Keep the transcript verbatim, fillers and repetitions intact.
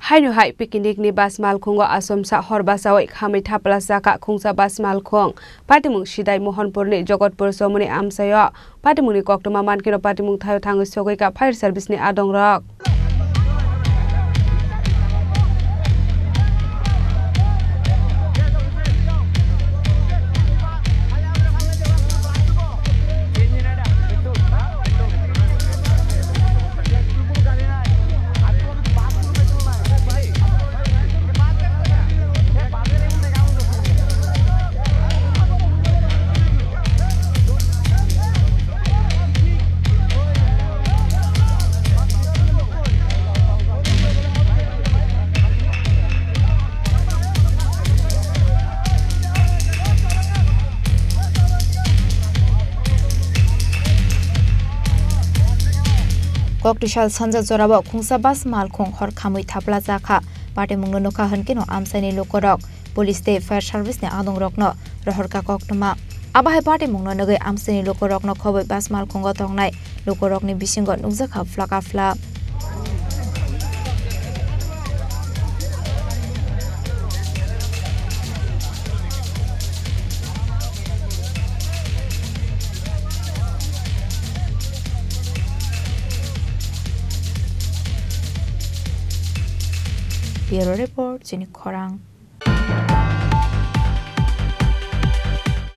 Haino hai picnic ni bus malkhungo asomsa hor bachawi khamwi thapla chakha khungsa bus malkhung. Patimung Sidai Mohanpur ni Jogotpur chomoni amchaio. Patimung ni koktwma mankhe no patimung thaio thangwi sogwi ka fire service ni adong rok. Koktwisa sanja jorao khungsa bus malkhung hor khamwi thapla chakha. Patimungno nukha hwnkhe no amchaini lukurok police tei fire service ni adongrokno rohorkha koktwma. Abo hai patimungno nugwi amchaini lukurokno khobwi bus malkhungo tongnai lukurokni bisingo nukjakha phlaka phla. Bureau Report, Chini Khorang.